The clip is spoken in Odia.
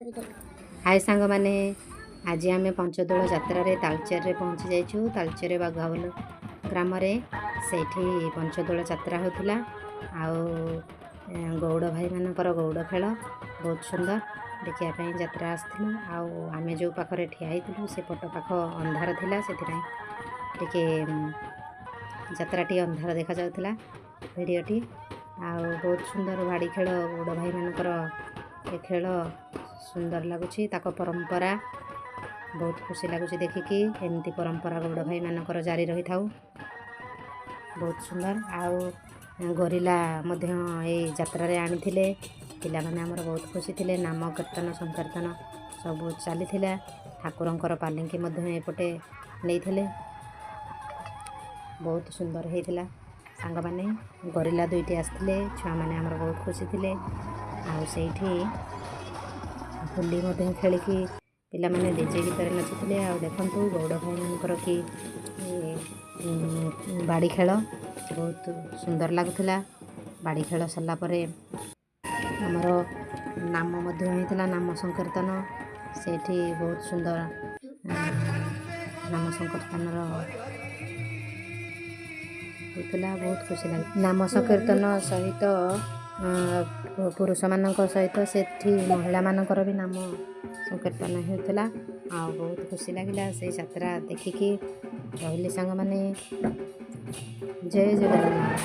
ହାଏ ସାଙ୍ଗମାନେ, ଆଜି ଆମେ ପଞ୍ଚଦୋଳ ଯାତ୍ରାରେ ତାଳଚେରରେ ପହଞ୍ଚି ଯାଇଛୁ। ତାଳଚେର ବାଘୁଆବୋଲ ଗ୍ରାମରେ ସେଇଠି ପଞ୍ଚଦୋଳ ଯାତ୍ରା ହେଉଥିଲା। ଆଉ ଗଉଡ଼ ଭାଇମାନଙ୍କର ଗଉଡ଼ ଖେଳ ବହୁତ ସୁନ୍ଦର ଦେଖିବା ପାଇଁ ଯାତ୍ରା ଆସିଥିଲୁ। ଆଉ ଆମେ ଯେଉଁ ପାଖରେ ଠିଆ ହେଇଥିଲୁ ସେ ପଟ ପାଖ ଅନ୍ଧାର ଥିଲା, ସେଥିପାଇଁ ଟିକେ ଯାତ୍ରାଟି ଅନ୍ଧାର ଦେଖାଯାଉଥିଲା ଭିଡ଼ିଓଟି। ଆଉ ବହୁତ ସୁନ୍ଦର ବାଡ଼ି ଖେଳ, ଗଉଡ଼ ଭାଇମାନଙ୍କର ଏ ଖେଳ ସୁନ୍ଦର ଲାଗୁଛି। ତାଙ୍କ ପରମ୍ପରା ବହୁତ ଖୁସି ଲାଗୁଛି ଦେଖିକି। ଏମିତି ପରମ୍ପରା ଗଉଡ଼ ଭାଇମାନଙ୍କର ଜାରି ରହିଥାଉ, ବହୁତ ସୁନ୍ଦର। ଆଉ ଗରିଲା ମଧ୍ୟ ଏଇ ଯାତ୍ରାରେ ଆଣିଥିଲେ। ପିଲାମାନେ ଆମର ବହୁତ ଖୁସି ଥିଲେ। ନାମ କୀର୍ତ୍ତନ ସଂକୀର୍ତ୍ତନ ସବୁ ଚାଲିଥିଲା। ଠାକୁରଙ୍କର ପାଲିଙ୍କି ମଧ୍ୟ ଏପଟେ ନେଇଥିଲେ, ବହୁତ ସୁନ୍ଦର ହେଇଥିଲା। ସାଙ୍ଗମାନେ, ଗରିଲା ଦୁଇଟି ଆସିଥିଲେ, ଛୁଆମାନେ ଆମର ବହୁତ ଖୁସି ଥିଲେ। ଆଉ ସେଇଠି ହୋଲି ମଧ୍ୟ ଖେଳିକି ପିଲାମାନେ ଡିଜେ ଗୀତରେ ନାଚୁଥିଲେ। ଆଉ ଦେଖନ୍ତୁ ଗଉଡ଼ ଭାଇମାନଙ୍କର କି ବାଡ଼ି ଖେଳ ବହୁତ ସୁନ୍ଦର ଲାଗୁଥିଲା। ବାଡ଼ି ଖେଳ ସରିଲା ପରେ ଆମର ନାମ ମଧ୍ୟ ହେଇଥିଲା, ନାମ ସଂକୀର୍ତ୍ତନ। ସେଇଠି ବହୁତ ସୁନ୍ଦର ନାମ ସଂକୀର୍ତ୍ତନର ହେଇଥିଲା, ବହୁତ ଖୁସି ଲାଗେ। ନାମ ସଂକୀର୍ତ୍ତନ ସହିତ ପୁରୁଷମାନଙ୍କ ସହିତ ସେଠି ମହିଳାମାନଙ୍କର ବି ନାମ ସଂକୀର୍ତ୍ତନ ହେଉଥିଲା। ଆଉ ବହୁତ ଖୁସି ଲାଗିଲା ସେଇ ଯାତ୍ରା ଦେଖିକି। ରହିଲି ସାଙ୍ଗମାନେ, ଜୟ ଜଗନ୍ନାଥ।